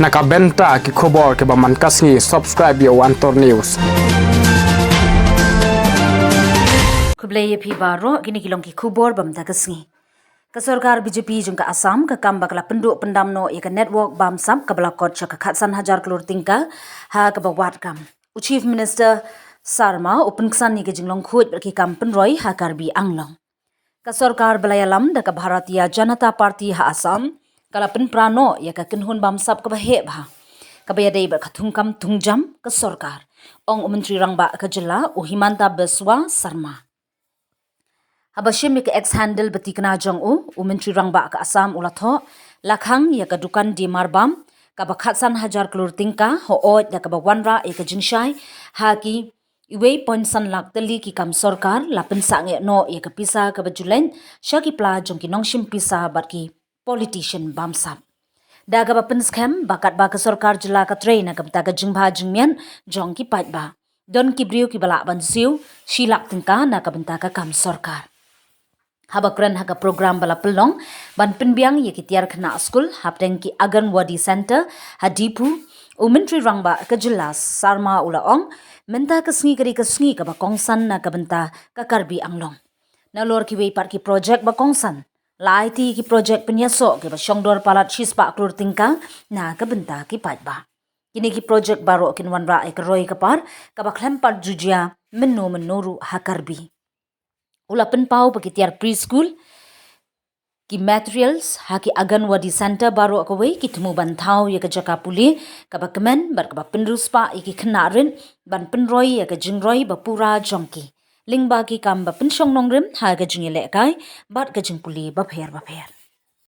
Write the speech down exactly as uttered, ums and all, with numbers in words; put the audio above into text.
Na ka bynta ki khubor kiba man ka sngi, subscribe ïa u Antor News. Khublei ïa phi baroh, kine ki long ki khubor ba mynta ka sngi. Ka sorkar B J P jong ka Assam ka kam ba ka la pynduh pyndam noh ïa ka network bamsap kaba la kot sha ka khatsan hajar klur tyngka ha kaba wad kam. U Chief Minister Sarma u pynksan ïa ka jinglong khuid bad ki kam pynroi ha Karbi Anglong. Ka sorkar ba la ïalam da ka Bharatiya Janata Party ha Assam ka la pynpra noh ïa ka kynhun bamsap kaba heh bha, kaba ïadei bad ka thungkam thungjam ka sorkar, ong u Myntri Rangbah ka jylla u Himanta Biswa Sarma. Haba shim ïa ka X handle ba tikna jong u, u Myntri Rangbah ka Assam u la thoh, la khang ïa ka dukan die marbam kaba khatsan hajar klur tyngka, hooid da kaba wanrah ïa ka jingshai ha ki iwei point san lak tylli ki kam sorkar, la pynsangeh noh ïa ka pisa kaba ju leit sha ki pla jong ki nongshim pisa bad ki politician bamsap. Da kaba pynskhem ba katba ka sorkar jylla ka trei na ka bynta ka jingbha jingmiat jong ki paidbah, don ki briew kiba lah ban siew shi lak tyngka na ka bynta ka kam sorkar. Haba kren ha ka program ba la pynlong ban pynbiang ïa ki tiar khynnah skul hapdeng ki Anganwadi Center ha Diphu, u Myntri Rangbah ka jylla Sarma u la ong, mynta ka sngi ka dei ka sngi kaba kongsan na ka bynta ka Karbi Anglong. Nalor kiwei pat ki projek ba kongsan, la aiti ki projek pynïasoh kiba shongdor palat shispah klur tyngka na ka bynta ki paidbah. Kine ki projek baroh kin wanrah ïa ka roi ka par kaba khlem pat ju jia mynno mynno ruh ha Karbi. U la pynpaw ba ki tiar preschool, ki materials ha ki Anganwadi Center baroh kawei ki thmu ban thaw ïa ka jaka pule kaba kmen bad kaba pynriewspah ïa ki khynnah rit ban pynroi ïa ka jingroi ba pura jong ki, lyngba ki kam ba pynshong nongrim ha ka jingïalehkai bad ka jingpule bapher bapher.